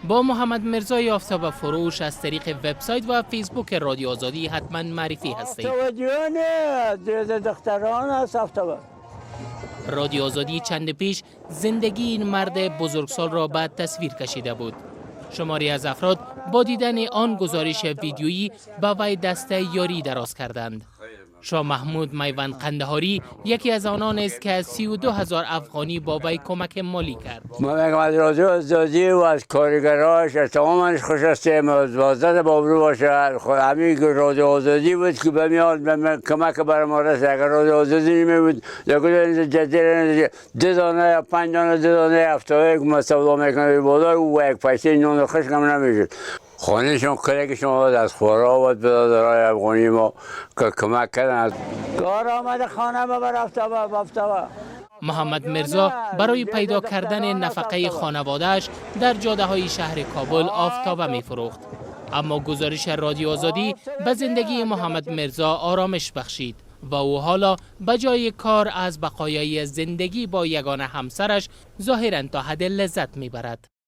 با محمد مرزای آفتابه فروش از طریق وبسایت و فیسبوک رادیو آزادی حتما معرفی هستید. آفتابه دختران است آفتابه. رادیو آزادی چند پیش زندگی این مرد بزرگسال را به تصویر کشیده بود. شماری از افراد با دیدن آن گزارش ویدیویی به وی دست یاری دراز کردند. شاه محمود میوند قندهاری یکی از آنان است که 32,000 افغانی با وی کمک مالی کرد. ما میگم از رادیو آزادی و از کارگراش از تمامش خوش هستیم. از وزارت بابرو باشه، همین که رادیو آزادی بود که بمیاد کمک برای ما رسید. اگر رادیو آزادی نمی بود، یک جزیره دو دانه یا پنج دانه، دو دانه هفتاد که ما سودا میکنه بازار و یک پیسه نون خشک هم نمیشد. خانهشون کلکشون از خورا بود. برادرای افغانی ما که کمک کردن، کار آمده خانه ما رفته افتابه. محمد مرزا برای پیدا کردن نفقه خانوادهش در جاده های شهر کابل آفتابه می فروخت. اما گزارش رادیو آزادی به زندگی محمد مرزا آرامش بخشید و او حالا به جای کار از بقایای زندگی با یگانه همسرش ظاهرا تا حد لذت میبرد.